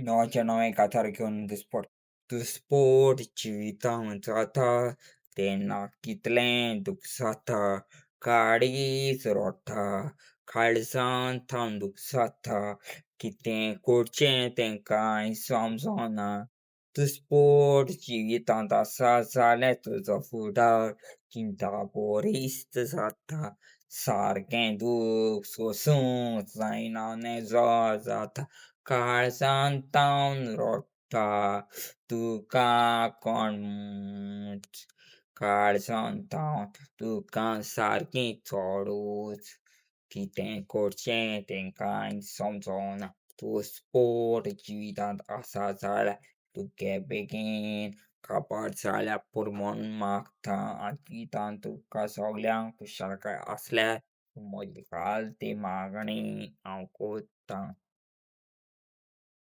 नवें नवें कांतार घेवन दिसपडटा. दुस्पोट जिवितांत जाता तेन्ना कितलें दूख जाता, काळीज रडटा, काळजांत थावन दूख जाता, कितें करचें तें कांय समजना. दुस्पोट जिवितांत आसा जाल्यार तुजो फुडार चिंता बोरिस्त जाता, सारकें दूख सोंसूंक जायना नेजो जाता, काळजांत थावन रडटा, तुका कोणूच काळजांत थावन दुकां सारकीं चडूच. कितें करचें तें कांय समजना. दुस्पोट जिवितांत आसा जाल्यार तुगे बेगीन काबार जाल्यार पुरो म्हूण मागता. जिवितांत तुका सगळ्यांक खुशालकाय आसल्यार म्हजी खाल ती मागणी हांव करतां.